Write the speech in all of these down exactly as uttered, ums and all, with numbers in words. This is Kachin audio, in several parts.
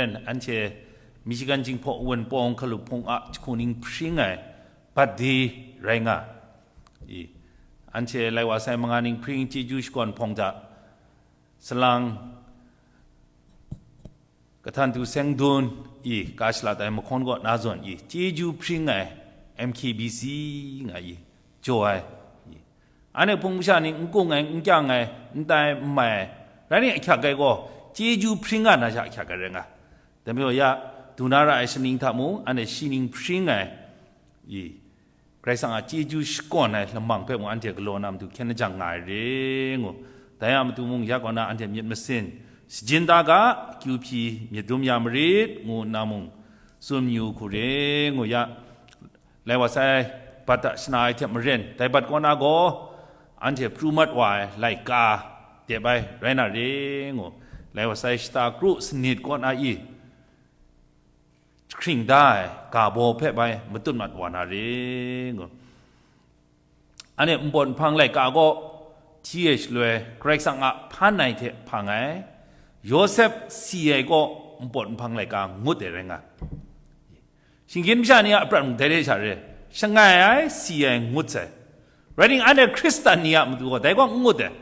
Anhte Michigan Jinghpaw Wunpawng Hkalup Hpung a jahku ning hpring ai bat di rai nga i. Anhte lai wa sai manga ning hpring chyeju shakawn hpawng hta salang kahtan tu seng dun i ka shalat ai mahkawn kaw na zawn i chyeju hpring ai M K B C nga i jaw ai. I. Anhte hpung masha ni n kung ai, n kyang ai, n tai, n mai ai, rai ni ahkyak ai gaw, chyeju hpring nga na sha ahkyak ai rai nga. Dai majaw ya, du na ra ai shaning hta mung, anhte shi ning hpring ai, i, Karai Kasang a chyeju shakawn ai lamang hpe mung anhte galaw na matu hkyen lajang nga ai re ngu. Dai a matu mung ya kaw na anhte myit masin, shajin da ga, kyu hpyi myit dum ya marit, ngu nna mung, tsun yu hku re ngu ya, lai wa sai bat hta shana ai hte maren, dai bat kaw na gaw, anhte pru mat wa ai laika dep ai rai na re ngu, lai wa sai shata kru sanit kaw na i, jahkring da ai ga baw hpe bai matut mat wa na re ngu. Anhte npawt nhpang laika gaw hti ai shaloi, Karai Kasang a hpan ai hte hpang ai, Yawsep si ai gaw npawt nhpang laika ngut ai rai nga. Shinggyim masha ni a aprat mung dai re sha re, shangai ai, si ai, ngut sai. Rai timung, anhte Hkristan ni a matu gaw dai gaw n ngut ai.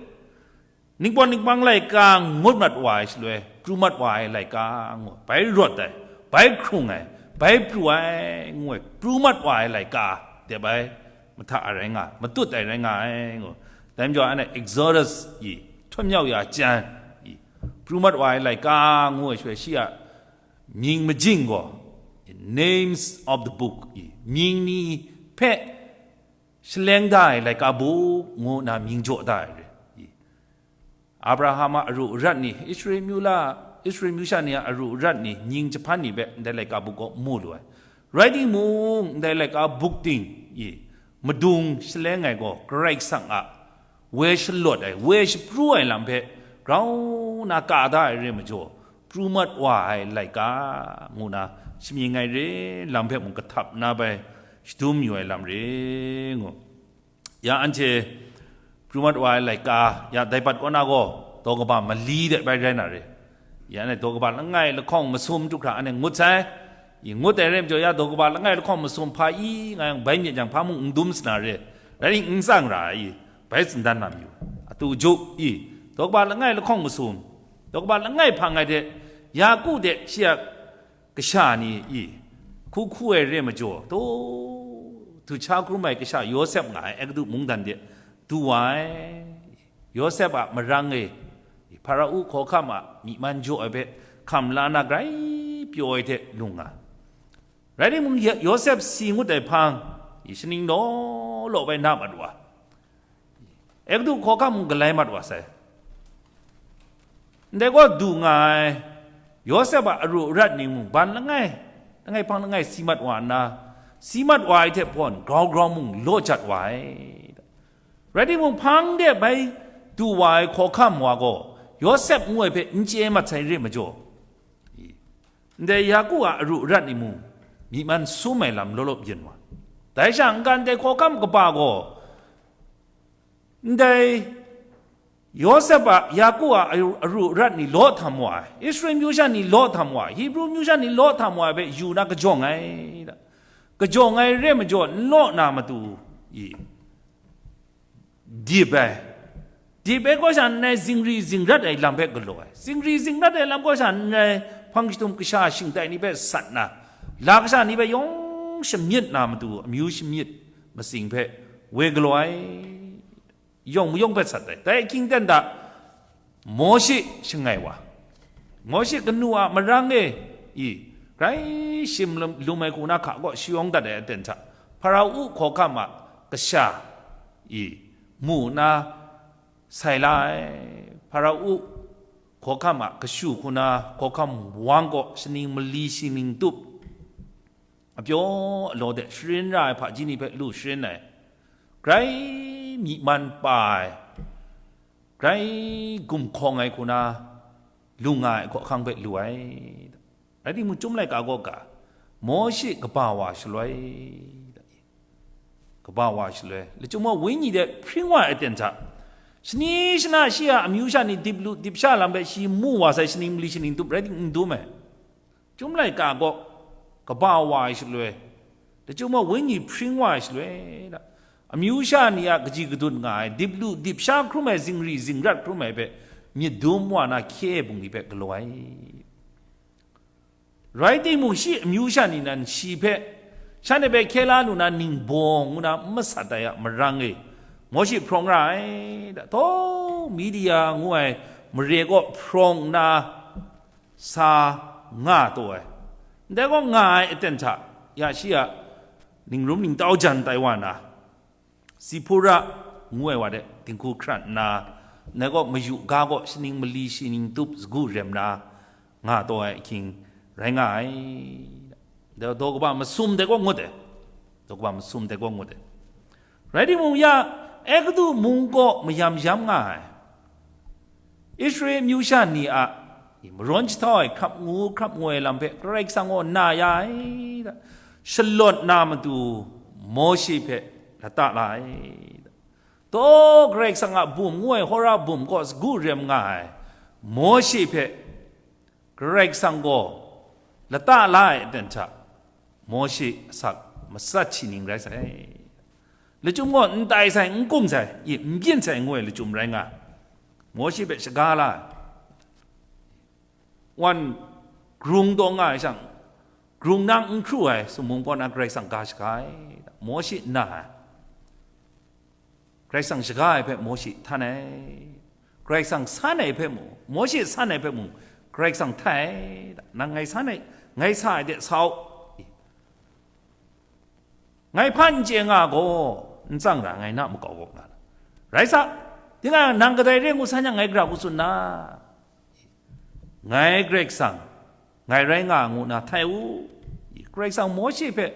Ningpawt ningpang laika ngut mat wa ai shaloi, pru mat wa ai laika ngu, bai rawt ai, bai hkrung ai, bai pru ai ngu ai, pru mat wa ai laika dep ai mahta ai rai nga, matut ai rai nga ai ngu. Dai majaw, anhte Exodus i, htum yau ya jan i, pru mat wa ai laika ngu ai shaloi, shi a mying majing gaw, names of the book i, mying ni hpe shaleng da ai laika buk ngu nna mying jaw da ai re. I. Abraham a aru arat ni, Israel myu la, Israel myu sha ni a aru arat ni, mying jahpan ni hpe ndai laika buk gaw mu lu ai. Rai timung, ndai laika buk ting i, madung shaleng ai gaw Karai Kasang a woi shalawt ai, woi shapru ai lam hpe grau nna ka da ai re majaw, pru mat wa ai laika ngu na shamying ai re lam hpe mung kahtap na bai shadum yu ai lam re ngu. Ya anhte pru mat wa ai laika, ya dai bat kaw na gaw, daw kaba mali de bai rai na re. Ya anhte daw kaba langai lahkawng masum du hkra anhte ngut sai. I ngut ai re majaw, ya daw kaba langai lahkawng masum hpa i nga yang bai myit yang hpa mung n dum sa na re. Rai ning n tsang ra ai i, bai tsun dan na mayu. Atu juk i, daw kaba langai lahkawng masum, daw kaba langai hpang ai hte, Yaku de shi a kasha ni i, hku hku ai re majaw, daw du cha hkrum ai kasha Yawsep nga ai Egutu mungdan de du wa ai. Yawsep a marang e, Hparau hkawhkam a myi man jaw ai hpe hkam la na grai pyaw ai hte lung nga. Rai timung, Ya-, Yawsep si ngut ai hpang, i shaning law law bai na mat wa, Egutu hkawhkam mung galai mat wa sai. Ndai gaw du nga ai, Yawsep a aru arat ni mung ban langai, langai hpang langai si mat wa nna, si mat wa ai hte hpawn grau grau mung law jat wa ai. Rai timung, hpang de bai du wa ai hkawhkam wa gaw, Yawsep ngu ai hpe n chye mat sai re majaw, i, ndai Yaku a aru arat ni mung myi man sum ai lam law law byin wa. Dai sha n-ga ndai hkawhkam kaba gaw, ndai Yawsep a, Yaku a aru, aru arat ni law htam wa ai, Israel myu sha ni law htam wa ai, Hibru myu sha ni law htam wa ai hpe yu na kajawng ai, kajawng ai re majaw, n law na matu i, dip ai. Dip ai kaw sha n rai, zingri zingrat ai lam hpe galaw ai. Zingri zingrat ai lam kaw sha n rai, hpang jahtum kasha shingtai ni hpe sat na, la kasha ni hpe yawng shamyit na matu, amyu shamyit masing hpe woi galaw ai. Yawng mayawng hpe sat ai. Dai ahkying ten hta, Mawshe shangai wa. Mawshe kanu a marang e i, grai shim lum, lum ai hku na hka kaw shayawng dat ai aten hta, Hparau hkawhkam a kasha i, mu nna sai la ai. Hparau hkawhkam a kashu hku na hkawhkam wang kaw shaning mali shaning tup, apyaw alaw de sharin ra ai hpaji ni hpe lu sharin ai, grai myi man pa ai, grai gumhkawng ai hku na lu nga ai hkawhkang hpe lu ai. Rai timung, Chyum laika gaw ga, Mawshe kaba wa shaloi, kaba wa shaloi, lachyum wa Wenyi de hpring wa ai aten hta, shani shana shi a amyu sha ni dip lu dip sha lam hpe shi mu wa sai, shaning mali shaning tup rai timung n dum ai. Chyum laika gaw kaba wa ai shaloi, lachyum gaw wenyi hpring wa ai shaloi, amyu sha ni a kaji kadun nga ai, dip lu dip sha hkrum ai, zingri zingrat hkrum ai hpe myit dum wa na hkye ai bungli hpe galaw ai. Rai timung, shi amyu sha ni nan shi hpe, shanhte hpe hkye la lu na ningbaw ngu na n masat ai a marang e, Mawshe hprawng ra ai. Daw Midia ngu ai mare kaw hprawng nna sa nga taw ai. Ndai gaw nga ai aten hta, ya shi a ningrum ningtau jan tai wa na, Sipura ngu ai wa de dinghku hkrat nna, ndai gaw mayu ga gaw shaning mali shi ning tup sagu rem na nga taw ai ahkying rai nga ai. Daw daw kaba masum dai gaw ngut ai. Daw kaba masum dai gaw ngut ai. Rai timung, ya Egutu mung kaw mayam yam nga ai Israel amyu sha ni a marawn jahtau ai hkrap ngu hkrap ngu ai lam hpe Karai Kasang gaw na ya ai. Shalawt na matu Mawshe hpe lata la ai. Daw Karai Kasang a bum ngu ai Hora bum kaw sagu rem nga ai Mawshe hpe Karai Kasang gaw lata la ai aten hta, Mawshe asak matsat shi ning rai sai. Lachyum gaw n tai sai, n kum sai, i, n byin sai ngu ai lachyum rai nga ai. Mawshe hpe shaga la ai. Wan grung taw nga ai shang, grung nang n hkru ai sumung kaw na Karai Kasang ga shaga ai. Mawshe na ai. Karai Kasang shaga ai hpe Mawshe htan ai. Karai Kasang san ai hpe mung, Mawshe san ai hpe mung, Karai Kasang htai ai. Nang ngai san ai, ngai sa ai de sa u. Ngai hpan n chye nga gaw, n tsang ra, ngai na makau gaw nga. Rai sa, tinang nang kadai re ngu san yang ngai gara hku tsun na? Ngai Karai Kasang, ngai rai nga ngu na htai u. Karai Kasang Mawshe hpe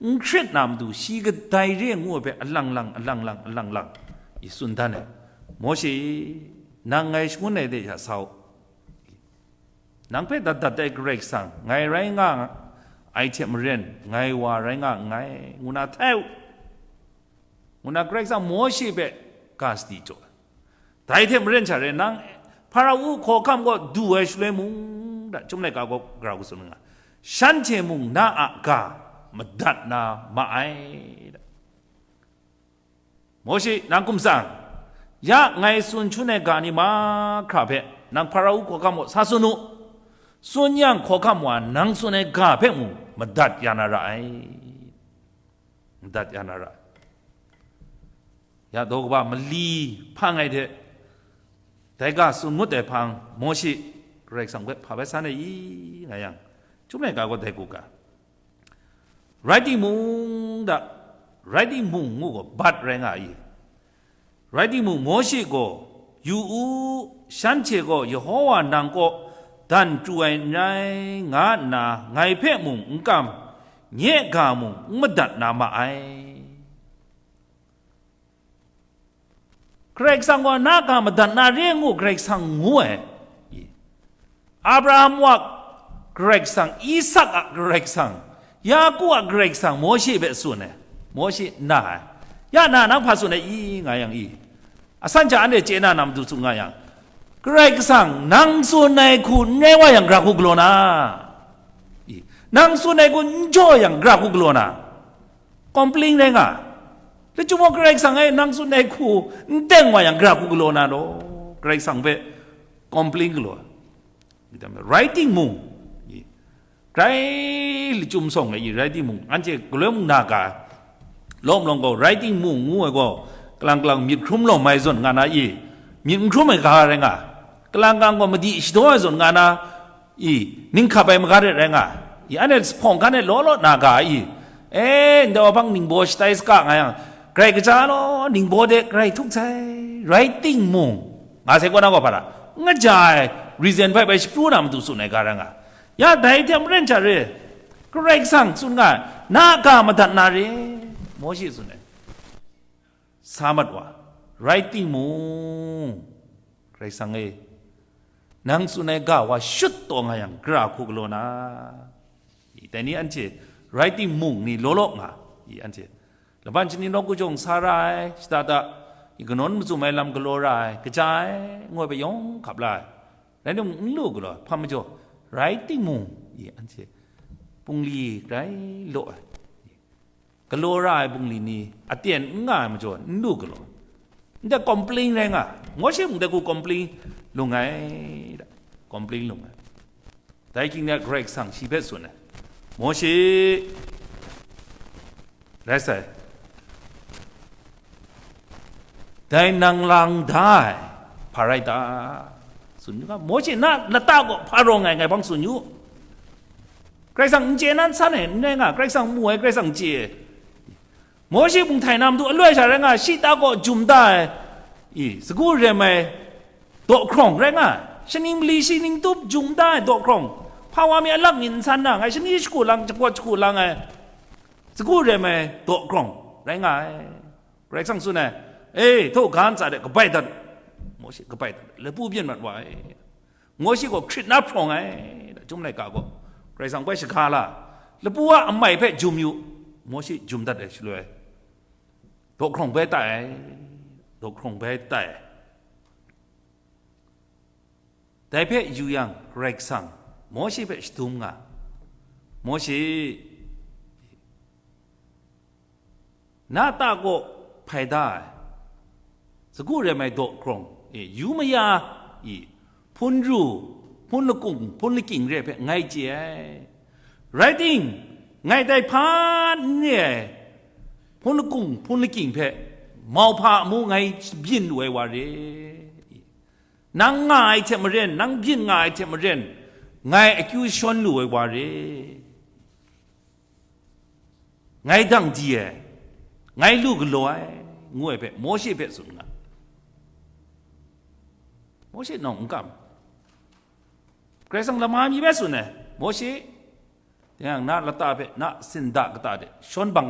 n hkrit na matu, shi kadai re ngu ai hpe alang lang, alang lang, alang lang, i tsun dan ai. Mawshe, nang ngai shangun ai de hta sa u. Nang hpe dat dat ai Karai Kasang, ngai rai nga ai hte maren, ngai wa rai nga nngai, ngu na htai u, ngu na Karai Kasang Mawshe hpe ga sadi jaw ai. Dai hte maren sha re, nang Hpara-u hkawhkam kaw du ai shaloi mung, da, Chyum laika gaw gara hku tsun nga, shanhte mung na a ga madat na ma ai, da. Mawshe, nang hkum tsang, ya ngai tsun shangun ai ga ni mahkra hpe nang Hpara-u hkawhkam kaw sa tsun u. Tsun yang, hkawhkam wa nang tsun ai ga hpe mung madat ya na ra ai. Madat ya na ra ai. Ya daw kaba mali hpang ai hte, dai ga tsun ngut ai hpang, Mawshe, Karai Kasang hpe hpa bai san ai i, nga yang, Chyum laika gaw dai hku ga. Rai timung, da, rai timung ngu gaw bat rai nga i? Rai timung, Mawshe gaw, "Yu u, shanhte gaw Yehowa nang kaw dan pru ai n rai, nga nna ngai hpe mung n kam, nye ga mung n madat na ma ai." Karai Kasang gaw na ga madat na re ngu Karai Kasang ngu ai. Abraham a Karai Kasang, Isak a Karai Kasang, Yaku a Karai Kasang Mawshe hpe tsun ai. Mawshe na ai. Ya na, nang hpa tsun ai i, nga yang i? Asan hta anhte chye na, na matu tsun nga yang, Karai Kasang, nang tsun ai hku n rai wa yang, gara hku galaw na? I, nang tsun ai hku n jaw yang, gara hku galaw na? Complain rai nga. Lachyum gaw Karai Kasang e nang tsun ai hku n teng wa yang, gara hku galaw na law? Karai Kasang hpe complain galaw. Rai timung, grai lachyum sawng ai i, rai timung, anhte galoi mung na ga, lawm lawng gaw, rai timung ngu ai gaw, kalang kalang myit hkrum lawm ai zawn nga na i, myit n hkrum ai ga rai nga, kalang kalang gaw, madi shadaw ai zawn nga na, i, ning hkap ai maga ret rai nga, i, anhte hpawng hkan e law law na ga i, e, ndai wa hpang ningbaw shatai saka nga yang, grai kaja law, ningbaw de grai htuk sai, rai timung, nga sai kaw na gaw hpa ra, n kaja ai reason bai bai shapru na matu tsun ai ga rai nga. Ya dai hte maren hta re, Karai Kasang tsun nga ai, na ga madat na re, Mawshe tsun ai. Sa mat wa, rai timung, Karai Kasang e, nang tsun ai ga wa shut taw nga yang, gara hku galaw na? I, dai ni anhte rai timung ni law law nga, i, anhte laban shani nawku jawng sa ra ai, shada da, i, kanawn mazum ai lam galaw ra ai, kaja ai, ngu ai hpe yawng hkap la ai. Rai timung, n lu galaw ai, hpa majaw, rai timung, I, anhte bungli grai law ai, galaw ra ai bungli ni aten n nga ai majaw, n lu galaw. Ndai complain rai nga, Mawshe mung dai hku complain lung ai, complain lung ai. Dai hkying de Karai Kasang shi hpe tsun ai, Mawshe, rai sai, dai nang lang da ai hpa rai ta? Tsun yu ga, Mawshe, na lata gaw hpa rawng ai, ngai hpang tsun yu. Karai Kasang n chye na n san ai, n rai nga, Karai Kasang mu ai, Karai Kasang chye ai. Mawshe mung htai na matu aloi sha rai nga, shi ta gaw jum da ai, i, sagu rem ai dawhkrawng rai nga ai. Shaning mali, shaning tup jum da ai dawhkrawng, hpa wa mi alak nyin n san na, ngai shani shagu lang, shakawt shagu lang ai, sagu rem ai dawhkrawng rai nga ai. Karai Kasang tsun ai, e, htaw ga ntsa de, kabai dat, Mawshe kabai dat, lapu byin mat wa ai. Mawshe gaw hkrit na hprawng ai, da, Chyum laika gaw Karai Kasang bai shaga la, lapu a amai hpe jum yu, Mawshe jum dat ai shaloi, dawhkrawng bai tai ai, dawhkrawng bai tai ai. Dai hpe yu yang, Karai Kasang Mawshe hpe shadum nga, Mawshe, na ta kaw hpai da ai, sagu rem ai dawhkrawng, e, yu maya, i, hpun ru, hpun lakung, hpun lakying re hpe ngai chye ai. Rai ting, ngai dai hpa n re ai hpun lakung, hpun lakying hpe mauhpa amu ngai byin lu ai wa re. Nang nga ai hte maren, nang byin nga ai hte maren, ngai akyu shawn lu ai wa re. Ngai dang di ai, ngai lu galaw ai, ngu ai hpe Mawshe hpe tsun nga. Mawshe nawng n kam. Karai Kasang lama mi hpe tsun ai, Mawshe, tinang na lata hpe na sinda kata de shawn bang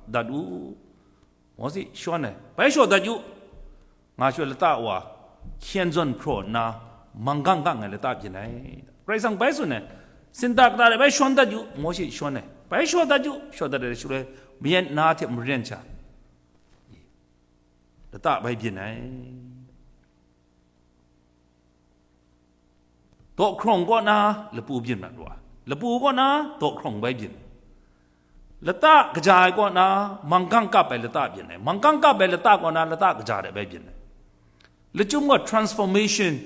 dat u. Mawshe shawn ai, bai shaw dat yu, nga shawt lata wa hkyen zawn hpraw nna, manggang gang ai lata byin ai. Karai Kasang bai tsun ai, sinda kata de bai shawn dat yu, Mawshe shawn ai, bai shaw dat yu, shaw dat ai shaloi, mayat na hte maren sha, lata bai byin ai. Dawhkrawng kaw na lapu byin mat wa, lapu kaw na dawhkrawng bai byin. Lata kaja ai kaw na manggang kap ai lata byin ai, manggang kap ai lata kaw na lata kaja de bai byin ai. Lachyum gaw transformation,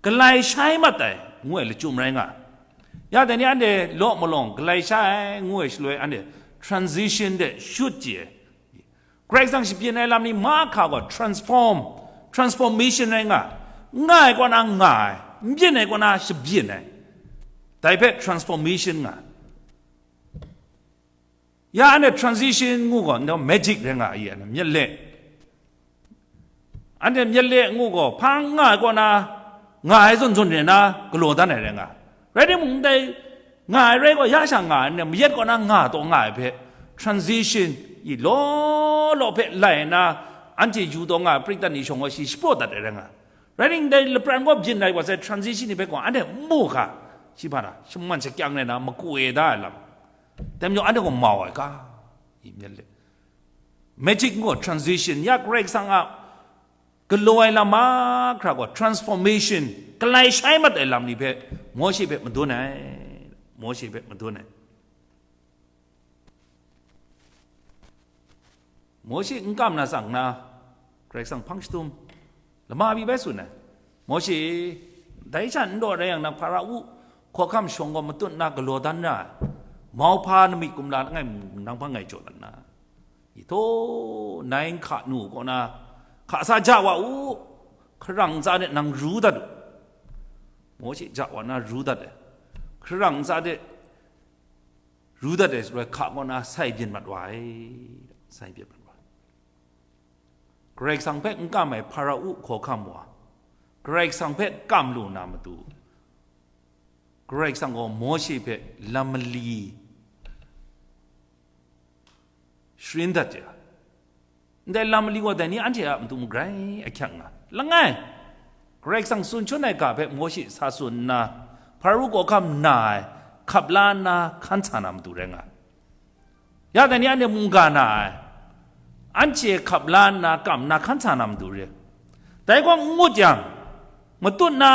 galai shai mat ai, ngu ai lachyum rai nga ai. Ya dai ni anhte law malawng galai shai ai, ngu ai shaloi anhte transition de shut chye ai. Karai Kasang shabyin ai lam ni mahkra gaw transform, transformation rai nga ai. N nga ai kaw na nga ai, n byin ai kaw na shabyin ai. Dai hpe transformation nga ai. Ya anhte transition ngu gaw, nta magic rai nga ai, anhte myit le. Anhte myit le ngu gaw, hpa n nga ai kaw na, nga ai zawn zawn rai na, galaw dan ai rai nga ai. Rai timung, ndai nga ai rai gaw, ya sha nga ai, anhte mayat kaw na nga taw nga ai hpe, transition i law law hpe lai nna, anhte yu taw nga ai, pring dat ni shawng gaw shi shapraw dat ai rai nga ai. Rai timung, ndai lapran gaw byin ai wa sai, transition ni hpe gaw anhte n mu hka, shi hpa na, shaman shakyang rai na, maku e da ai lam. Dai majaw anhte gaw mau ai ga, i myit le. Magic ngu ai transition, ya Karai Kasang a galaw ai lam mahkra gaw transformation, galai shai mat ai lam ni hpe Mawshe hpe madun ai, Mawshe hpe madun ai. Mawshe n kam na tsang na, Karai Kasang hpang shadum, lama mi bai tsun ai, Mawshe, dai sha n rawt rai yang, nang Hpara-u hkawhkam shawng gaw matut na galaw dan ra ai, mauhpa nami kumla langai mu nang hpang ngai jaw dat na, i htaw, nai n hka nu kaw na, hka sa ja wa u, hkarang ntsa de nang ru dat u. Mawshe ja wa na ru dat ai, hkarang ntsa de ru dat ai shaloi hka kaw na sai byin mat wa ai, sai byin mat wa ai. Karai Kasang hpe n kam ai Hpara-u hkawhkam wa, Karai Kasang hpe kam lu na matu, Karai Kasang gaw Mawshe hpe lam mali sharin dat jai. Ndai lam mali gaw dai ni anhte a matu magrai ahkyak nga. Langai, Karai Kasang tsun shangun ai ga hpe Mawshe sa tsun nna, Hpara-u hkawhkam na ai, hkap la nna hkan sa na matu rai nga ai. Ya dai ni anhte mungga na ai, anhte hkap la nna kam nna hkan sa na matu re. Dai gaw n ngut yang, matut na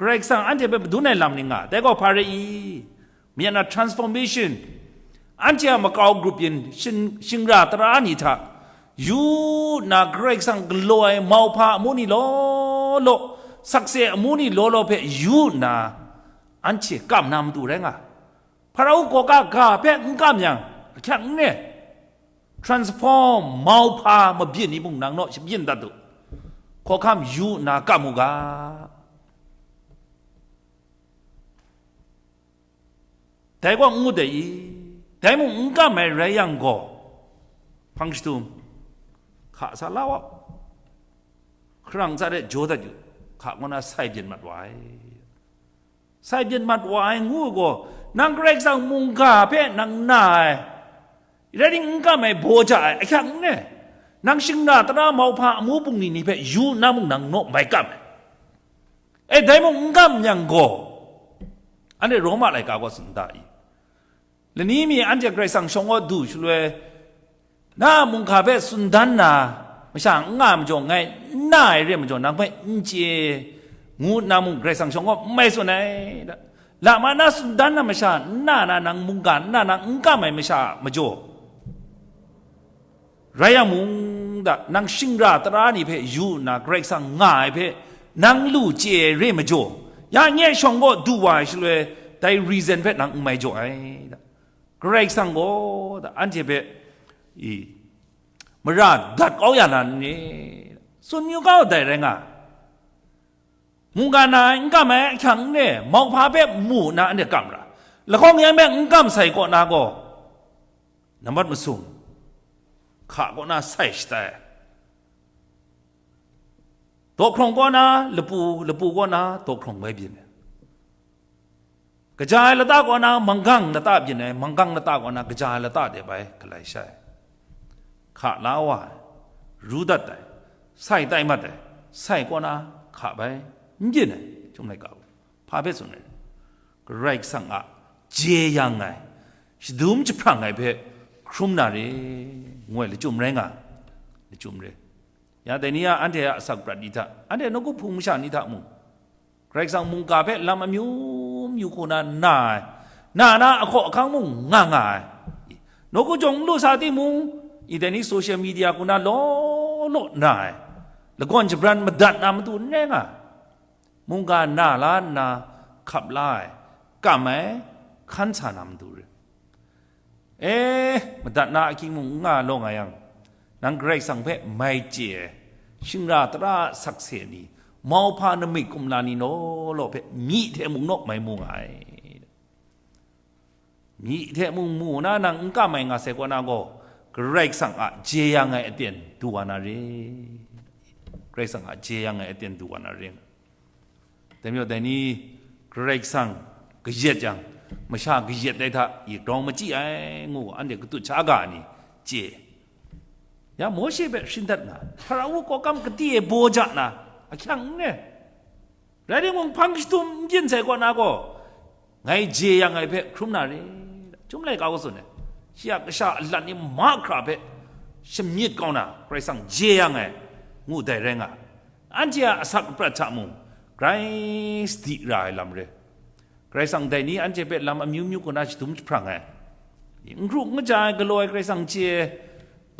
Karai Kasang anhte hpe madun ai lam ni nga, dai gaw hpa rai i? Mayan na transformation, anhte a makau grup yin shin-, shingra tara ni hta yu nna, Karai Kasang galaw ai mauhpa amu ni law law, sakse amu ni law law hpe yu nna, anhte kam na matu rai nga. Hparau kaw ga ga hpe n kam yang, ahkyang n re. Transform, mauhpa mabyin ni mung nang naw shabyin dat u. Hkawhkam yu nna kam u ga. Dai gaw n ngut ai i? Dai mung n kam ai rai yang gaw, hpang shadum, hka sa la wa, hkarang tsat e jaw dat yu, hka ngu na sai byin mat wa ai. Sai byin mat wa ai ngu gaw, nang Karai Kasang mungga hpe nang na ai, rai ning n kam ai baw ja ai, ahkyang n re. Nang shingra tara mauhpa amu bungli ni hpe yu nna mung nang naw mai kam ai. E, dai mung n kam yang gaw, anhte Roma laika gaw tsun da i? Lani mi anhte Karai Kasang shawng kaw du shaloi, na a mungga hpe tsun dan na, masha n nga ai majaw, ngai n na ai re ai majaw, nang hpe n chye, ngu nna mung Karai Kasang shawng kaw n mai tsun ai. Lama na tsun dan na masha n na na, nang mungga n na na, n kam ai masha a majaw, rai yang mung, da, nang shingra tara ni hpe yu nna Karai Kasang nga ai hpe nang lu chye ai re majaw, ya nye shawng kaw du wa ai shaloi, dai reason hpe nang n mai jaw ai, da. Karai Kasang gaw, da, anhte hpe, i, mara dat kau ya na ni? Tsun yu kau, dai rai nga. Mungga na ai n kam ai ahkyang n re, mauhpa hpe mu nna anhte kam ra. Lahkawng yan hpe n kam sai kaw na gaw, nambat masum, hka kaw na sai shatai ai. Dawhkrawng kaw na lapu, lapu kaw na dawhkrawng bai byin ai. Kaja ai lata kaw na manggang lata byin ai, manggang lata kaw na kaja ai lata de bai galai shai. Hka la wa ai, ru dat ai, sai tai mat ai, sai kaw na hka bai n byin ai, Chyum laika gaw. Hpa hpe tsun ai? Karai Kasang a jeyang ai, shadum jahprang ai hpe hkrum na re, ngu ai lachyum rai nga, lachyum re. Ya dai ni a anhte a asak prat ni hta, anhte nawku hpung masha ni hta mung, Karai Kasang mungga hpe lam amyu myu hku na na ai, na na ahkaw ahkang mung nga nga ai. Nawku jawng n lu sa timung, i dai ni social media hku na law law na ai, lagawn shabran madat na matu n rai nga. Mungga na la nna hkap la ai, kam ai, hkan sa na matu re. E, madat na ahkying mung n nga law nga yang, nang Karai Kasang hpe mai chye ai, shingra tara a sakse ni, mauhpa namik kumla ni law law hpe myi hte mung naw mai mu nga ai. Myi hte mung mu na nang n kam ai nga sai kaw na gaw, Karai Kasang a jeyang ai aten du wa na re. Karai Kasang a jeyang ai aten du wa na re. Dai majaw dai ni Karai Kasang kayat yang, masha kayat ai hta i grau machyi ai ngu anhte katut sha ga ni chye. Ya Mawshe hpe shingdat nga, Hparawun kaw kam kati e baw ja na, ahkyang n re. Rai timung, hpang shadum n byin sai kaw na gaw, ngai jeyang ai hpe hkrum na re, Chyum laika gaw tsun ai. Shi a kasha alat ni mahkra hpe shamyit kau na, Karai Kasang jeyang ai, ngu dai rai nga. Anhte a asak aprat hta mung, grai sadi ra ai lam re. Karai Kasang dai ni anhte hpe lam amyu myu kaw na shadum jahprang ai. N hkru n kaja ai galaw ai Karai Kasang chye,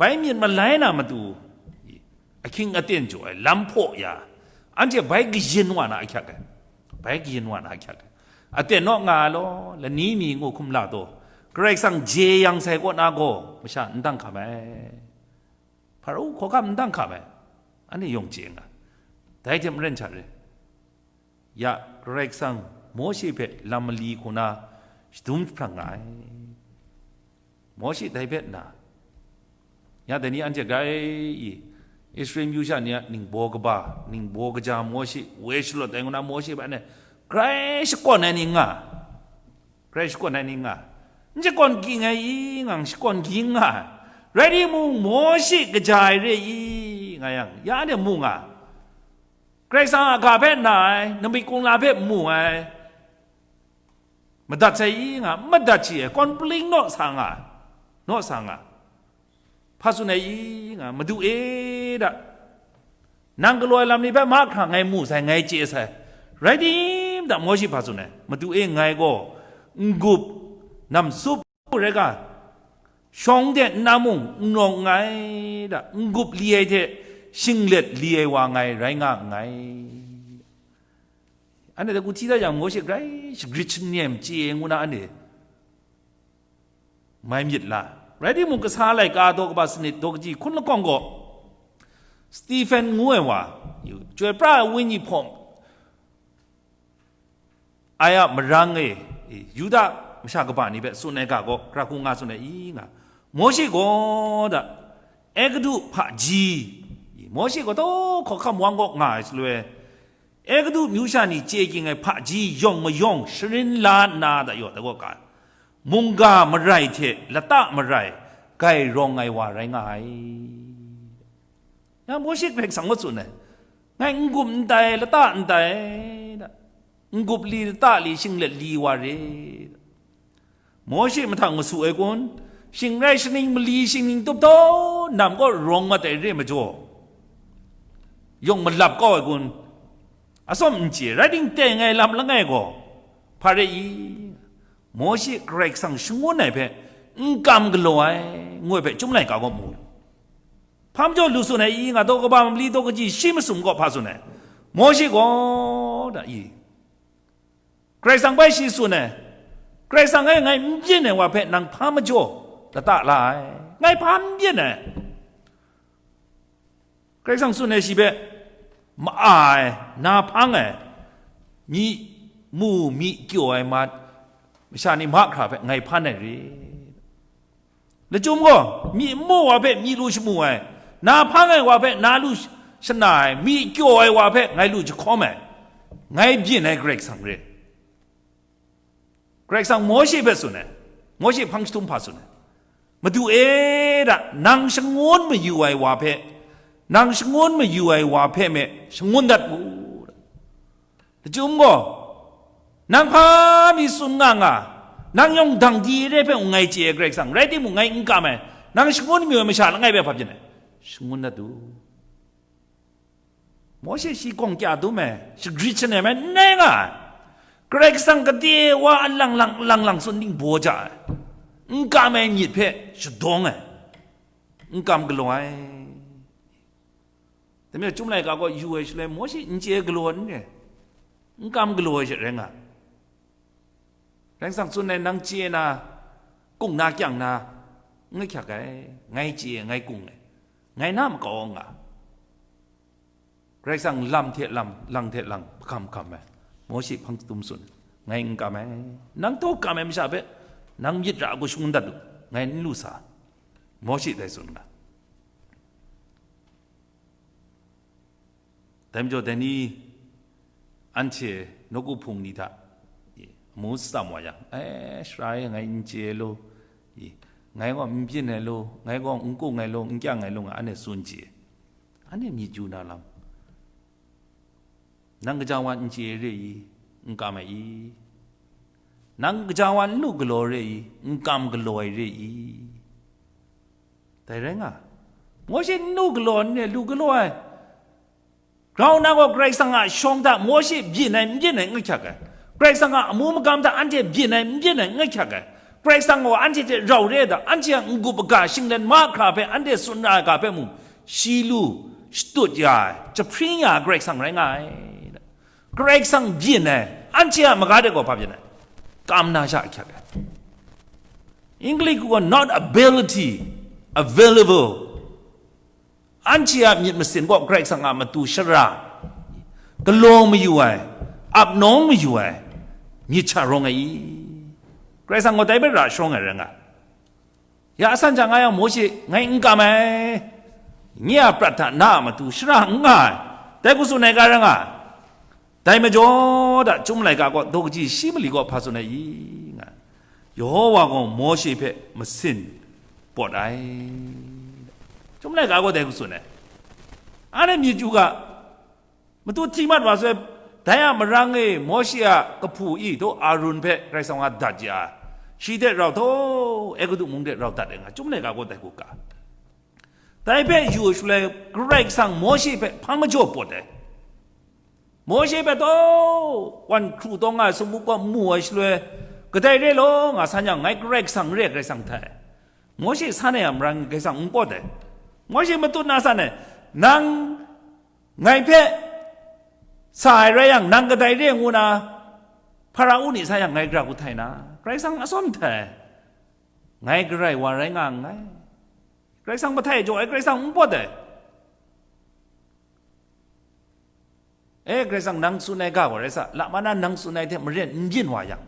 bai myit malai na matu, ahkying aten jaw ai lam hpaw ya, anhte bai kayin wa na ahkyak ai, bai kayin wa na ahkyak ai. Aten naw nga ai law, lani mi ngu hkum la taw, Karai Kasang jeyang sai kaw na gaw, masha n dang hkam ai, Hparawun hkawhkam n dang hkam ai, anhte yawng chye nga, dai hte maren sha re. Ya, Karai Kasang Mawshe hpe lam mali hku na shadum jahprang nga ai. Mawshe dai hpe nna, ya dai ni anhte grai i, Israel myu sha ni a ningbaw kaba, ningbaw kaja Mawshe, woi shalawt ai ngu na Mawshe hpe anhte grai shakawn ai ni nga, grai shakawn ai ni nga, n shakawn ging ai i, ngang shakawn ging nga ai. Rai timung, Mawshe kaja ai re i, nga yang, ya anhte mu nga. Karai Kasang a ga hpe na ai, namik kumla hpe mu ai, madat sai i nga, madat shi ai, complain naw sa nga, naw sa nga. Hpa tsun ai i nga, Madu e da, nang galaw ai lam ni hpe mahkra ngai mu sai, ngai chye sai. Rai tim, da Mawshe hpa tsun ai, Madu e, ngai gaw n-gup, namsup rai ga, shawng de nna mung n rawng nngai da, n-gup li ai hte shinglet li ai wa ngai rai nga nngai. Anhte dai ku hti da yang, Mawshe grai shagrit shannem chye ngu na anhte mai myit la. Rai timung, kasa laika daw kaba sanit daw kaji hkun lakawng gaw, Stephen ngu ai wa, chyoi pra ai wenyi hpawng ai a marang e, Yuda masha kaba ni hpe tsun ai ga gaw, gara hku nga tsun ai i nga, Mawshe gaw da, Egutu hpaji, Mawshe gaw taw hkawhkam wang kaw nga ai shaloi, Egutu myu sha ni chye ging ai hpaji yawng mayawng sharin la nna da yaw da gaw ka, mungga marai hte lata marai gai rawng ai wa rai nga ai. Ya Mawshe Karai Kasang kaw tsun ai, ngai n-gup n tai, lata n tai, da, n-gup li, lata li, shinglet li wa re, da. Mawshe mahtang masu ai kun, shing rai shaning mali shingning tup taw nam kaw rawng mat ai re majaw, yawng malap kau ai kun, atsawm n chye, rai ting teng ai lam langai gaw, hpa re i? Mawshe Karai Kasang shangun ai hpe n kam galaw ai, ngu ai hpe Chyum laika gaw mu. Hpa majaw lu tsun ai i? Nga daw kaba mali daw kaji shi masum gaw hpa tsun ai? Mawshe gaw da i? Karai Kasang bai shi tsun ai, Karai Kasang e, ngai n byin ai wa hpe nang hpa majaw lata la ai? Ngai hpa n byin ai? Karai Kasang tsun ai shi hpe ma-a ai, na hpang ai, myi mu myi kyaw ai ma, masha ni mahkra hpe ngai hpan ai re. Lachyum gaw, myi n mu wa hpe myi lu shamu ai, na hpang ai wa hpe na lu sh-, shana ai, myi kyaw ai wa hpe ngai lu jahkawm ai, ngai byin ai Karai Kasang re. Karai Kasang Mawshe hpe tsun ai, Mawshe hpang jahtum hpa tsun ai, Madu e, da, nang shangun mayu ai wa hpe, nang shangun mayu ai wa hpe me shangun dat u. Lachyum gaw, nang hpa mi tsun nga nga, nang yawng dang di re hpe ngai chye ai Karai Kasang, rai timung, ngai n kam ai, nang shangun mayu ai masha langai hpe hpa byin ai, shangun dat u. Mawshe shi gawng kya dum ai, shagrit shanem ai n rai nga ai. Karai Kasang gade wa alang lang, alang lang tsun ding baw ja ai, n kam ai myit hpe shadawng ai, n kam galaw ai. Dai majaw, Chyum laika gaw yu ai shaloi, Mawshe n chye galaw ai n re, n kam galaw ai she rai nga ai. Karai Kasang tsun ai, nang chye na, kung na kyang na, n ahkyak ai, ngai chye, ngai kung ai, ngai na makau nga. Karai Kasang lam hte lam, lang hte lang, hkam hkam ai, Mawshe hpang jahtum tsun, ngai n kam ai, nang taw kam ai masha hpe, nang myit ra ai hku shangun dat u, ngai n lu sa, Mawshe dai tsun nga. Dai majaw, dai ni anhte nawku hpung ni hta, i, amu tsam wa yang, "E, sara e, ngai n chye ai law, i, ngai gaw n byin ai law, ngai gaw n kung ai law, n kyang ai law," nga anhte tsun chye. Anhte myit yu na lam, nang gaja wa n chye ai re i, n kam ai i? Nang gaja wa n lu galaw ai re i, n kam galaw ai re i? Dai rai nga, Mawshe n lu galaw ai n re, lu galaw ai. Grau nna gaw Karai Kasang a shawng hta Mawshe byin ai n byin ai n ahkyak ai. Karai Kasang a amu magam hta anhte byin ai n byin ai n ahkyak ai. Karai Kasang gaw anhte hte rau re ai hta, anhte a n-gup aga shinglet mahkra hpe anhte tsun ra ai ga hpe mung, shi lu, shatut ya ai, jahpring ya ai Karai Kasang rai nga ai. Karai Kasang byin ai, anhte a maga de gaw hpa byin ai? Kam na sha ahkyak ai. English gaw not ability, available. Anhte a myit masin gaw Karai Kasang a matu shara, galaw mayu ai, ap nawng mayu ai myit sha rawng ai i? Karai Kasang gaw dai hpe ra sharawng ai rai nga ai. Ya san hta nga yang, Mawshe, ngai n kam ai, nye a prat hta na a matu shara n nga ai, dai hku tsun ai ga rai nga ai. Dai majaw, da, Chyum laika gaw daw kaji shi mali gaw hpa tsun ai i? Nga, Yehowa gaw Mawshe hpe masin pawt ai. Chyum laika gaw dai hku tsun ai. Anhte myit yu ga, matu hti mat wa sai, dai a marang e Mawshe a kahpu i htaw Arun hpe Karai Kasang a dat ya ai, shi hte rau htaw Egutu mung de rau dat ai nga, Chyum laika gaw dai hku ga. Dai hpe yu shaloi, Karai Kasang Mawshe hpe hpang majaw pawt ai. Mawshe hpe taw wan hkru taw nga ai sumpu kaw mu ai shaloi, kadai re law nga san yang, ngai Karai Kasang re ai Karai Kasang hta e. Mawshe san ai a maren Karai Kasang n pawt ai. Mawshe matut na san ai, nang ngai hpe sa ai rai yang, nang kadai re ngu na, Hpara-u ni san yang ngai gara hku htai na, Karai Kasang atsawm htai ai. Ngai garai wa rai nga nngai. Karai Kasang mahtai jaw ai, Karai Kasang n pawt ai. E, Karai Kasang nang tsun ai ga gaw rai sa, lama na nang tsun ai hte maren n byin wa yang,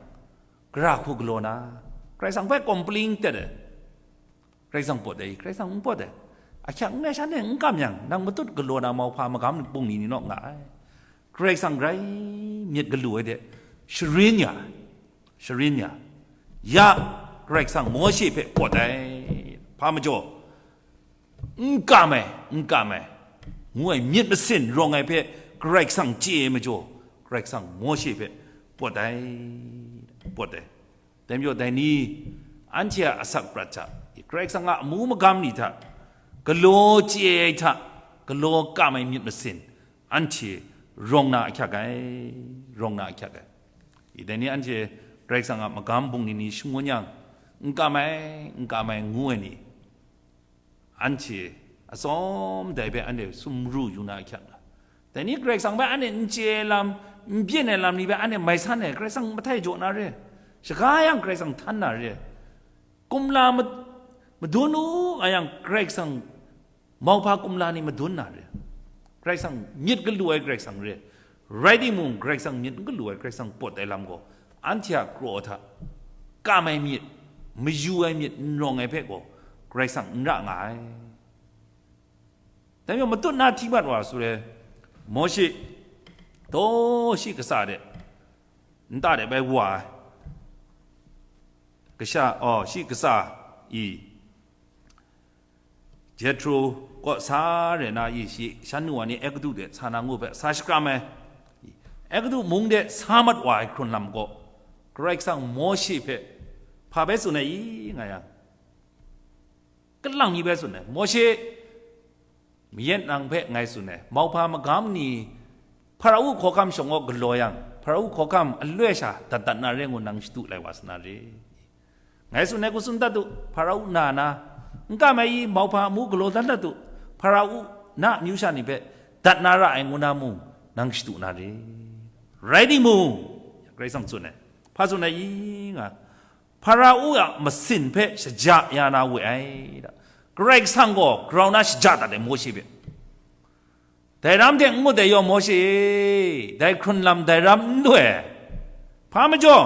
gara hku galaw na, Karai Kasang hpe complain tet ai. Karai Kasang pawt ai, Karai Kasang n pawt ai. Ahkyak n ai shanhte n kam yang, nang matut galaw na mauhpa magam bungli ni naw nga ai. Karai Kasang grai myit galu ai de, sharin ya, sharin ya, ya, Karai Kasang Mawshe hpe pawt ai. Hpa majaw, n kam ai, n kam ai, ngu ai myit masin rawng ai hpe Karai Kasang chye ai majaw, Karai Kasang Mawshe hpe pawt ai, pawt ai. Dai majaw, dai ni, anhte a asak prat hta, Karai Kasang a amu magam ni hta, galaw chye ai hta, galaw kam ai myit masin, anhte rawng na ahkyak ai, rawng na ahkyak ai. I dai ni anhte Karai Kasang a magam bungli ni shangun yang, n kam ai, n kam ai ngu ai ni, anhte atsawm dai hpe anhte sumru yu na ahkyak na. Dai ni Karai Kasang hpe anhte n chye ai lam, n byin ai lam ni hpe anhte mai san ai, Karai Kasang mahtai jaw na re. Shaga yang Karai Kasang htan na re. Kumla ma-, madun u nga yang Karai Kasang mauhpa kumla ni madun na re. Karai Kasang myit galu ai Karai Kasang re. Rai timung, Karai Kasang myit n galu ai Karai Kasang pawt ai lam gaw, anhte a kraw hta, kam ai myit, mayu ai myit n rawng ai hpe gaw, Karai Kasang n ra nga ai. Dai majaw, matut na hti mat wa su re, Mawshe, taw shi kasa de, nta de bai wa ai, kasha, aw, shi kasa i, Jethro kaw sa re na i shi, shan nu wa ni Egutu de sa na ngu hpe sa shakram ai. Egutu mung de sa mat wa ai hkrun lam gaw, Karai Kasang Mawshe hpe hpa bai tsun ai i nga yang, kalang mi bai tsun ai. Mawshe, mayat nang hpe ngai tsun ai, mauhpa magam ni Hpara-u hkawhkam shawng gaw galaw yang, Hpara-u hkawhkam aloi sha dat dat na re ngu nang shadu lai wa sa na re? Ngai tsun ai hku tsun dat u, Hpara-u na na, n kam ai i, mauhpa amu galaw dan dat u, Hpara-u na amyu sha ni hpe dat na ra ai ngu na mung, nang shadu na re? Rai timung, Karai Kasang tsun ai, hpa tsun ai i nga, Hpara-u a masin hpe shaja ya na we ai, da. Karai Kasang gaw grau na shaja dat ai Mawshe hpe. Dai ram hte n ngut ai yaw Mawshe e, dai hkrun lam dai ram n lu ai. Hpa majaw,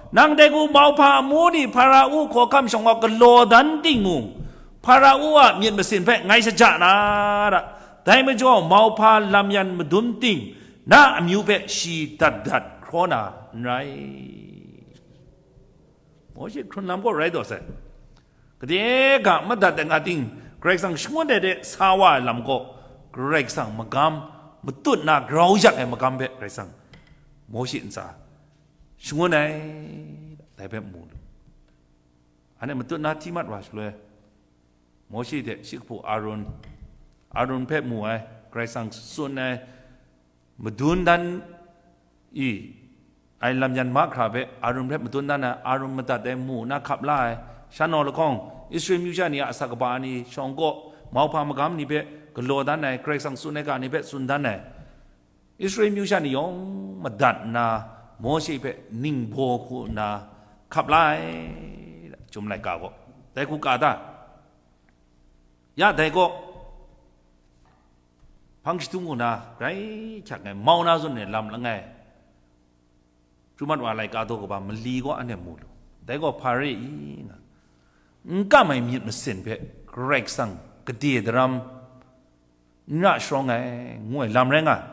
nang dai hku mauhpa amu ni Hpara-u hkawhkam shawng gaw galaw dan timung, Hpara-u a myit masin hpe ngai shaja na ra. Dai majaw, mauhpa lam yan madun ting, na amyu hpe shi dat dat hkraw na n rai. Mawshe hkrun lam gaw rai taw sai. Gade ga madat ai nga ting, Karai Kasang shangun ai de sa wa ai lam gaw, Karai Kasang magam matut na grau yak ai magam hpe Karai Kasang Mawshe ntsa shangun ai, dai hpe mu lu. Anhte matut na hti mat wa shaloi, Mawshe hte shi kahpu Aron, Aron hpe mu ai, Karai Kasang tsun ai, madun dan i, ai lam yan mahkra hpe Aron hpe madun dan ai, Aron madat ai, mu na hkap la ai, shan naw lahkawng, Israel myu sha ni a asak kaba ni shawng kaw, mauhpa magam ni hpe galaw dan ai, Karai Kasang tsun ai ga ni hpe tsun dan ai, Israel myu sha ni yawng madat nna, Mawshe hpe ningbaw hku nna hkap la ai, Chyum laika gaw. Dai hku ka ta? Ya dai gaw, hpang shadung hku na grai hkyak ai, mau na zawn ai lam langai, Chyum mat wa laika daw kaba mali gaw anhte mu lu. Dai gaw hpa re i nga, n kam ai myit masin hpe Karai Kasang gade daram n ra sharawng ai, ngu ai lam rai nga ai.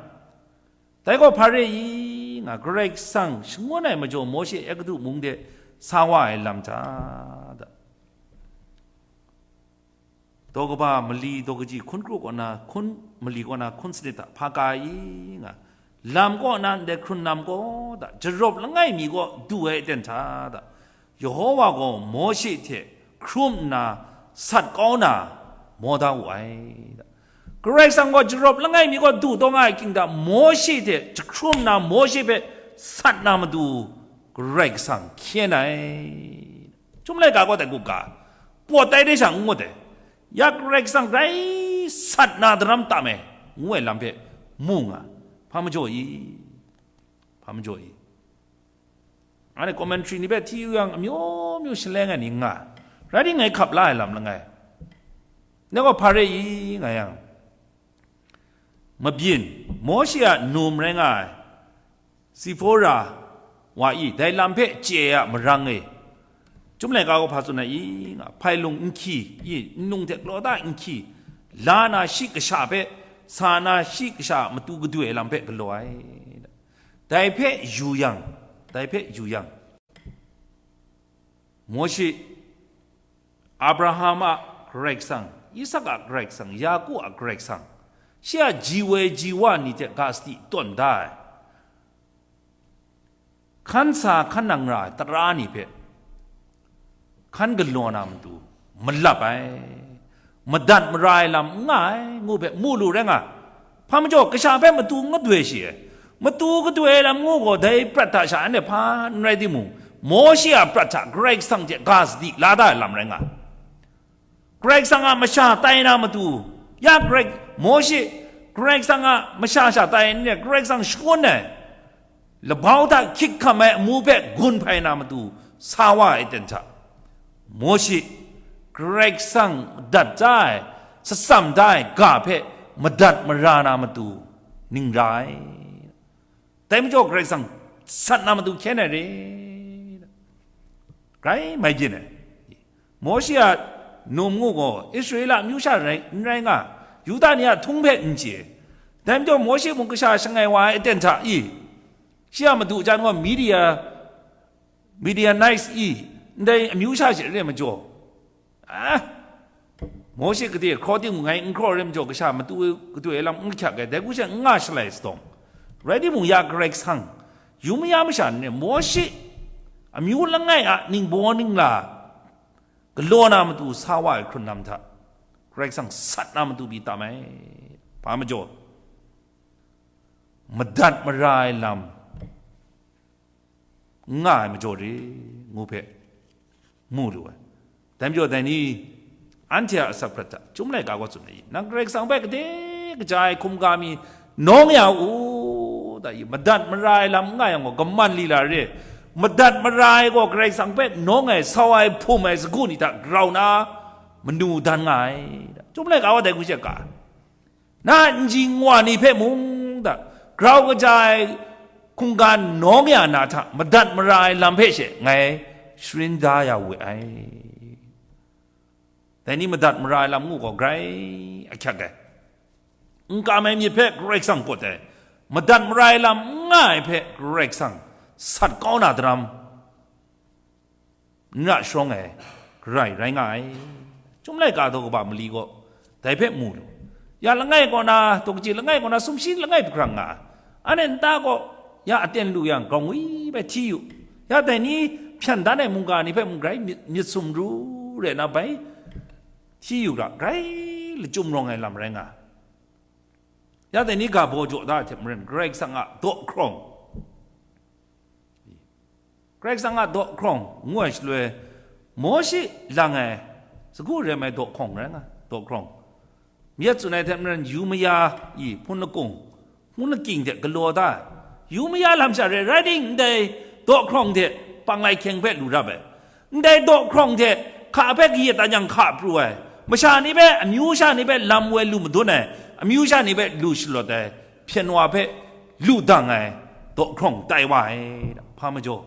Dai gaw hpa re i nga, Karai Kasang shangun ai majaw Mawshe Egutu mung de sa wa ai lam hta, da. Daw kaba mali daw kaji hkun kru kaw na, hkun mali kaw na hkun sanit hta hpa ka i nga, lam kaw na ndai hkrun lam kaw hta, jarawp langai mi kaw du ai aten hta hta, Yehova gaw Mawshe hte hkrum nna sat kau na maw da wu ai. Karai Kasang gaw jarawp langai mi gaw du taw nga ai, king ta Mawshe hte jahkrum na Mawshe hpe sat na matu Karai Kasang hkyen ai. Chyum laika gaw dai gup ga, pawt ai de sha n ngut ai, ya Karai Kasang grai sat na daram tam ai, ngu ai lam hpe mu nga, hpa majaw i? Hpa majaw i? Anhte commentary ni hpe hti yu yang, amyu myu shaleng ai ni nga, rai ngai hkap la ai lam langai. Ngai gaw hpa re i nga yang, mabyin, Mawshe a num rai nga ai Sipora wa i, dai lam hpe chye ai a marang e, Chyum laika gaw hpa tsun ai i nga, hpailung nhki i, nnu hte galaw ta nhki la na shi kasha hpe, sa na shi kasha a matu gadoi ai lam hpe galaw ai. Dai hpe yu yang, dai hpe yu yang, Mawshe, Abraham a Karai Kasang, Isak a Karai Kasang, Yaku a Karai Kasang, shi a ji woi ji wa ni hte ga sadi tawn da ai, hkan sa hkan nang ra ai tara ni hpe hkan galaw na matu malap ai, madat mara ai lam n nga ai, ngu hpe mu lu rai nga. Hpa majaw, kasha hpe matu n gadoi shi ai. Matu gadoi ai lam ngu gaw, dai prat hta sha anhte hpa n rai timung, Mawshe a prat hta Karai Kasang hte ga sadi la da ai lam rai nga. Karai Kasang a masha tai na matu, ya Karai, Mawshe, Karai Kasang a masha sha tai n re, Karai Kasang shangun ai, labau hta hkyik hkam ai amu hpe gun hpai na matu sa wa ai aten hta, Mawshe, Karai Kasang dat da ai, shatsam da ai ga hpe madat mara na matu ning ra ai. Dai majaw Karai Kasang sat na matu hkyen ai re, grai mai byin ai. Mawshe a num ngu gaw Israela amyu sha rai, n rai nga, Yuda ni a htung hpe n chye. Dai majaw Mawshe mung kasha shangai wa ai aten hta i, shi a madu jan gaw Midia, Midianite i, ndai amyu sha she re majaw, a, Mawshe gade hkraw ting ngai n hkraw re majaw, kasha matu gadoi ai lam n lahkyak ai, dai hku she n nga shalai sadawng, rai timung, ya Karai Kasang yu maya masha ni Mawshe amyu langai a ningbaw ningla galaw na matu sa wa ai hkrun lam hta, Karai Kasang sat na matu pyi tam ai. Hpa majaw, madat mara ai lam n nga ai majaw re, ngu hpe mu lu ai. Dai majaw, dai ni, anhte a asak hprat hta, Chyum laika gaw tsun ai, nang Karai Kasang hpe gade kaja ai hkumga mi nawng ya u, da i, madat mara ai lam n nga yang gaw, kaman lila re. Madat mara ai gaw Karai Kasang hpe nawng ai, sau ai, hpum ai sagu ni hta grau na manu dan nga ai, da. Chyum laika gaw dai hku she ga, na nji nwa ni hpe mung, da, grau kaja ai hkungga nawng ya na hta madat mara ai lam hpe she ngai sharin da ya we ai. Dai ni madat mara ai lam ngu gaw grai ahkyak ai. N kam ai myit hpe Karai Kasang kawt ai. Madat mara ai lam n nga ai hpe Karai Kasang sat kau na daram n ra sharawng ai, Karai rai nga ai. Chyum laika daw kaba mali gaw dai hpe mu lu. Ya langai kaw na, daw kaji langai kaw na, sumshi langai hpakrang nga ai. Anhte nta gaw ya aten lu yang, gawng wi bai hti yu. Ya dai ni hpyan dan ai mungga ni hpe mung grai myit, myit sumru re na bai hti yu ra, grai lachyum rawng ai lam rai nga ai. Ya dai ni ga baw jaw da ai hte maren, Karai Kasang a daw hkrawng, Karai Kasang a daw hkrawng ngu ai shaloi, Mawshe lang ai sagu rem ai daw hkrawng rai nga, daw hkrawng. Myit tsun ai hte maren, yu maya i hpun lakung, hpun lakying hte galaw da ai. Yu maya lam sha re, rai timung, ndai daw hkrawng hte panglai hkyeng hpe lu rap ai. Ndai daw hkrawng hte hka hpe kayat anyang hka pru ai, masha ni hpe, amyu sha ni hpe lam woi lu madun ai, amyu sha ni hpe lu shalawt ai, hpyen wa hpe lu dang ai daw hkrawng tai wa ai, hpa majaw,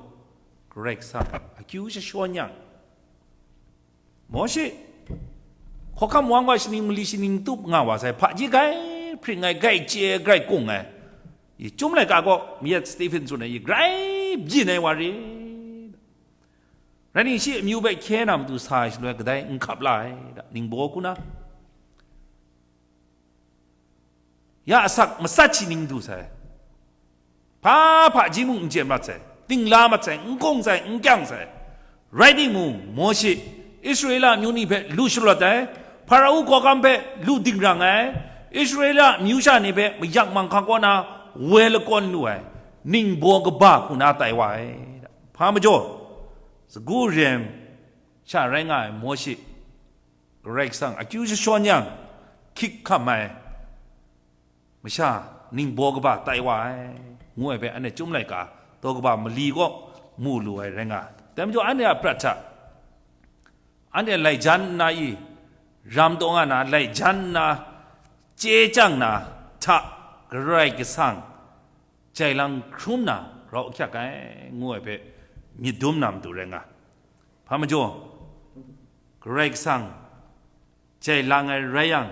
Karai Kasang akyu jashawn yang, Mawshe, hkawhkam wang wa shaning mali shaning tup nga wa sai, hpaji grai hpring ai, grai chye ai, grai kung ai, i, Chyum laika gaw myit Stephen tsun ai, i, grai byin ai wa re. Rai ningshi amyu hpe hkye na matu sa ai shaloi kadai n hkap la ai, da, ningbaw hku na, ya asak matsat shi ning du sai, hpa hpaji mung n chye mat sai, dingla mat sai, n kung sai, n kyang sai. Rai timung, Mawshe, Israela amyu ni hpe lu shalawt ai, Hparao hkawhkam hpe lu dingrang ai, Israela amyu sha ni hpe mayak manghkang kaw na woi lakawn lu ai ningbaw kaba hku na tai wa ai. Hpa majaw, sagu rem sha rai nga ai Mawshe, Karai Kasang akyu jashawn yang, hkyik hkam ai masha ningbaw kaba tai wa ai, ngu ai hpe anhte Chyum laika daw kaba mali kaw mu lu ai rai nga ai. Dai majaw, anhte a prat hta, anhte lai jan nna i, ram taw nga na, lai jan nna, chye chyang na hta, Karai Kasang jai lang hkrum na rau ahkyak ai, ngu ai hpe myit dum na matu rai nga. Hpa majaw, Karai Kasang jai lang ai rai yang,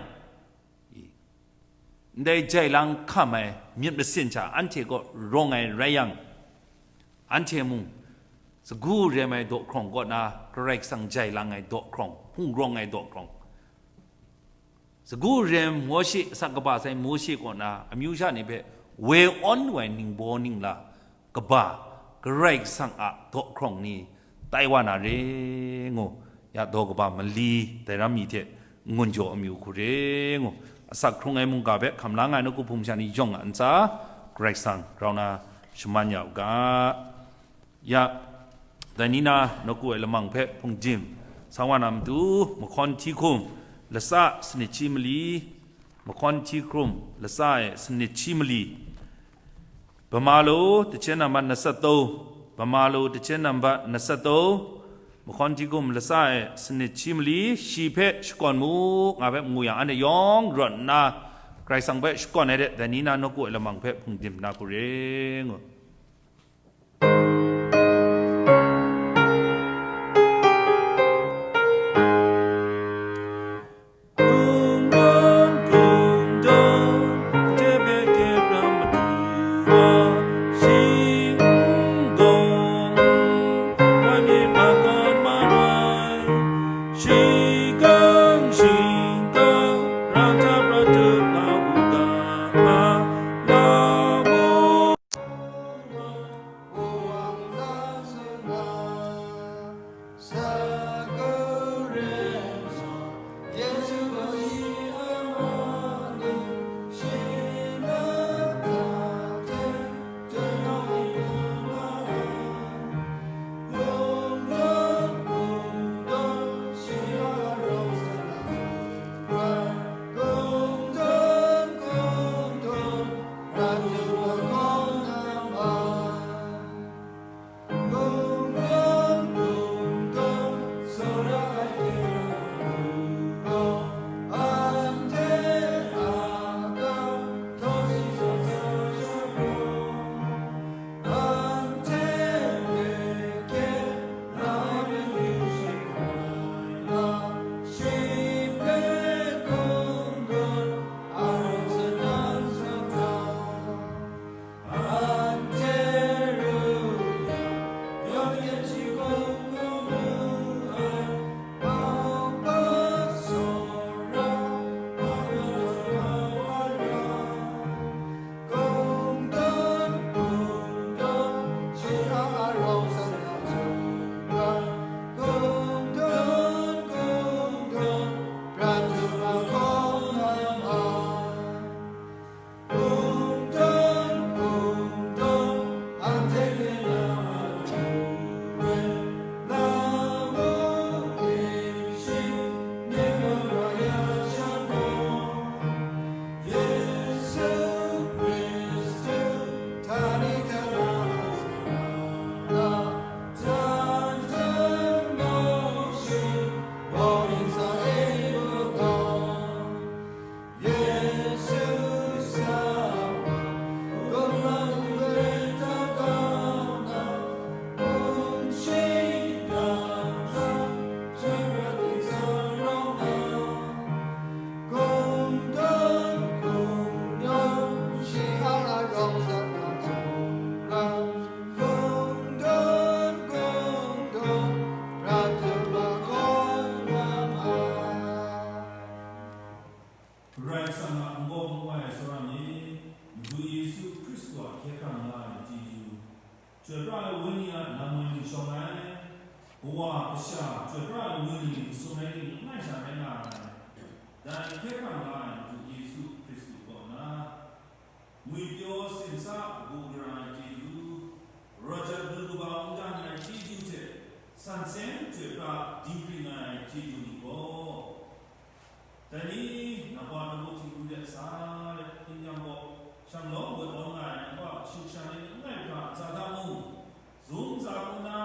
ndai jai lang hkam ai myit masin hta anhte kaw rawng ai rai yang, anhte mung sagu rem ai daw hkrawng kaw na, Karai Kasang jai lang ai daw hkrawng, hpung rawng ai daw hkrawng, sagu rem Mawshe, asak kaba sai Mawshe kaw na amyu sha ni hpe woi awn lu ai ningbaw ningla kaba, Karai Kasang a daw hkrawng ni tai wa na re ngu, ya daw kaba mali dai ram mi hte n-gun jaw amyu hku re ngu, asak hkrung ai mungga hpe hkam la nga ai nawku hpung masha ni yawng a ntsa, Karai Kasang grau na shaman ya u ga. Ya, dai ni na nawku ai lamang hpe hpungdim sa wa na matu, mahkawn hti hkum, lasa sanit shi mali, mahkawn hti hkum, lasa e sanit shi mali, Bamalo, tachin nambat nasat taw, Bamalo, tachin nambat nasat taw, mahkawn hti hkum, lasa e sanit shi mali, shi hpe shakawn mu, nga hpe mu yang, anhte yawng rawt nna, Karai Kasang hpe shakawn ai de, dai ni na nawku ai lamang hpe hpungdim na hku re ngu. Karai Kasang a n-gaw n-goi ai Tsawra myit, Madu Yesu Hkristu a hkye hkrang la ai chyeju, chyoi pra ai Wenyi a lam ngoi lu shawng ai, kawa kasha chyoi pra ai Wenyi lu shawng ai ting langai sha rai nga ai. Dai hkye hkrang la ai Madu Yesu Hkristu ngwipyaw simsa kabu gara ai chyeju, rawt jat du kaba n dan ai chyeju hte, san seng chyoi pra dinghpring ai chyeju ni gaw, dai ni, nang wa nang htingnu let sa let, ning yang gaw, shanglawng woi awn nga ai nang wa shing shan ai langai hkra ntsa da mung, zung za nna,